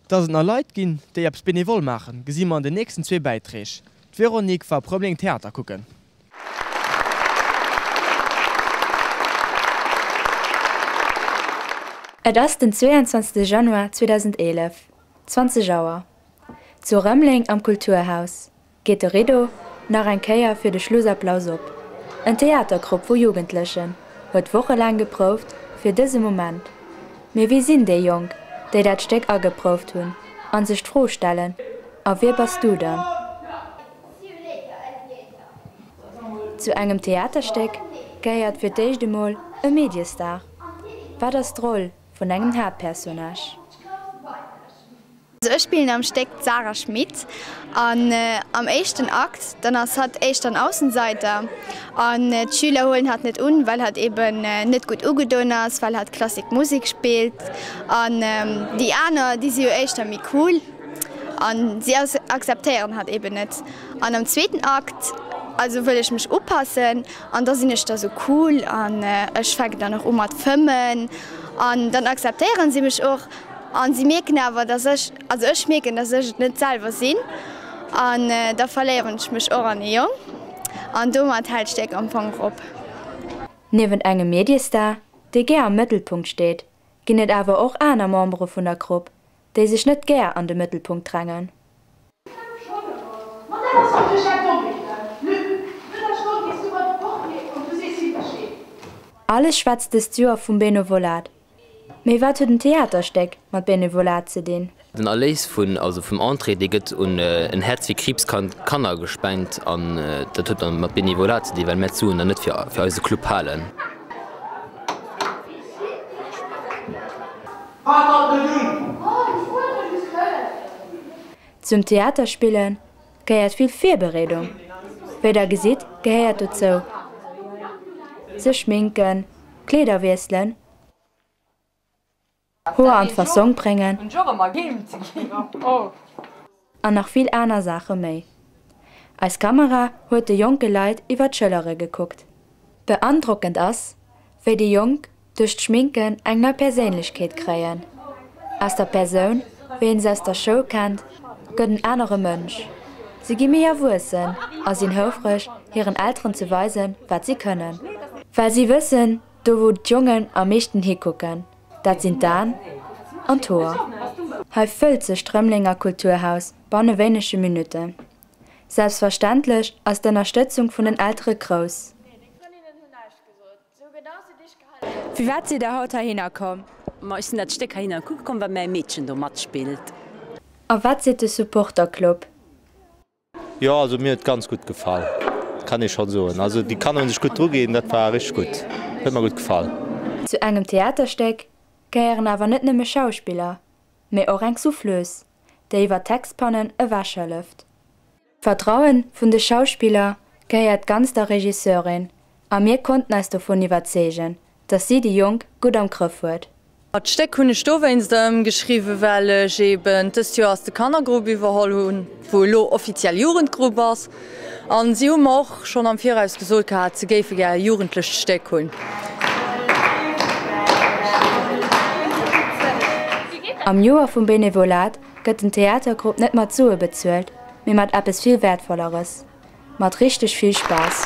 Dass et nach Leit ginn, déi eppes benevol maachen, gesi mer an den nächsten zwee Bäiträg. D'Véronique war op Rëmeleng Theater kucken. Et ass den 22 Januar 2011, 20 Auer. Zu Rëmeleng am Kulturhaus geet de Rideau nach eng Kéier fir de Schlussapplaus op. En Theatergrupp vu Jugendlechen huet wochelaang geprouft fir dëse Moment. Mee wie sinn déi Jonk, déi dat Stéck ageprouft hunn a sech d'Fro stellen, A wie bass du dann? Zu engem Theaterstéck gehéiert fir d'éischt emol e Mediestar. Wat ass d'Roll vun engem Haaptpersonnage? Also ech spillen am Stéck d'Sarah Schmit an am éischten Akt dann ass hatt éischter en Aussenseiter an d'Schüler huelen hatt net un, well hatt eben net gutt ugedoen ass, well hatt Klassik Musik spillt an déi aner déi si jo éischter méi cool an si akzeptéieren hatt eben net. An am zweeten Akt also wëll ech mech upassen an da sinn ech da sou cool an ech fänken dann och u mat fëmmen an dann akzeptéieren si mech och. An si mierken awer, dass ech, also ech mierken, dass ech et net selwer sinn. An da verléieren ech mech och an e Jong. An domat hält d'Stéck am Fong och op. Niewent engem Mediestar, dee gär am Mëttelpunkt steet, ginn et awer och aner Membere vun der Grupp, déi sech net gär an de Mëttelpunkt drängen. Alles schwätzt dëst Joer vum Benevolat. Mee wat huet en Theaterstéck mat Benevolat ze dinn? Den Erléis vun, also vum Entrée, dee gëtt un en Häerz fir Kriibskrank Kanner gespent an dat huet dann mat Benevolat ze dinn, well mär d'Suen dann net fir fir eise Club halen. Zum Theaterspille gehéiert vill Virbereedung. Wéi der gesitt, gehéiert dozou, sech schminken, Kleeder wiesselen, Hoer an d'Fassong bréngen an nach vill aner Saache méi. Eis Kamera huet de jonke Leit iwwer d'Schëllere gekuckt. Beandrockend ass, wéi déi Jonk duerch d'Schminken eng nei Perséinlechkeet kréien. Aus der Persoun, wéi een se aus der Schoul kennt, gëtt en anere Mënsch. Si gi méi erwuessen a sinn houfreg, hiren Elteren ze weisen, wat si kënnen. Well si wëssen, do wou d'Jongen am meeschten hikucken, dat sinn d'Aen an d'Hoer. Hei fëllt sech d'Rëmelenger Kulturhaus banne wéinege Minutten. Selbstverständlech ass d'Ënnerstëtzung vun den Eltere grouss. Firwat sidd der haut heihinner komm? Ma ech sinn dat Stéck heihinner kucke komm, well mäi Meedchen do matspillt. A wat seet de Supporterclub? Jo, also mir huet ganz gutt gefall, kann ee schonn soen. Also déi Kanner hunn sech gutt druginn, dat war richteg gutt, huet mer gutt gefall. Zu engem Theaterstéck gehéieren awer net nëmme Schauspiller, mee och eng Souffleuse, déi iwwer Textpannen ewech hëlleft. D'Vertrauen vun de Schauspiller gehéiert ganz der Regisseurin a mir konnten eis dovun iwwerzeegen, dass si déi Jonk gutt am Grëff huet. D'Stéck hunn ech dowéinst ëmgeschriwwen, well ech eben dëst Joers de Kannergrupp iwwerholl hunn, wou elo offiziell Jugendgrupp ass. An si hu mer och schonn am Viraus gesot gehat, se géife gär e jugendlecht Stéck hunn. Am Joer vum Benevolat gëtt den Theatergrupp net mat Sue bezuelt, mee mat eppes vill Wäertvolleres, mat richteg vill Spaass.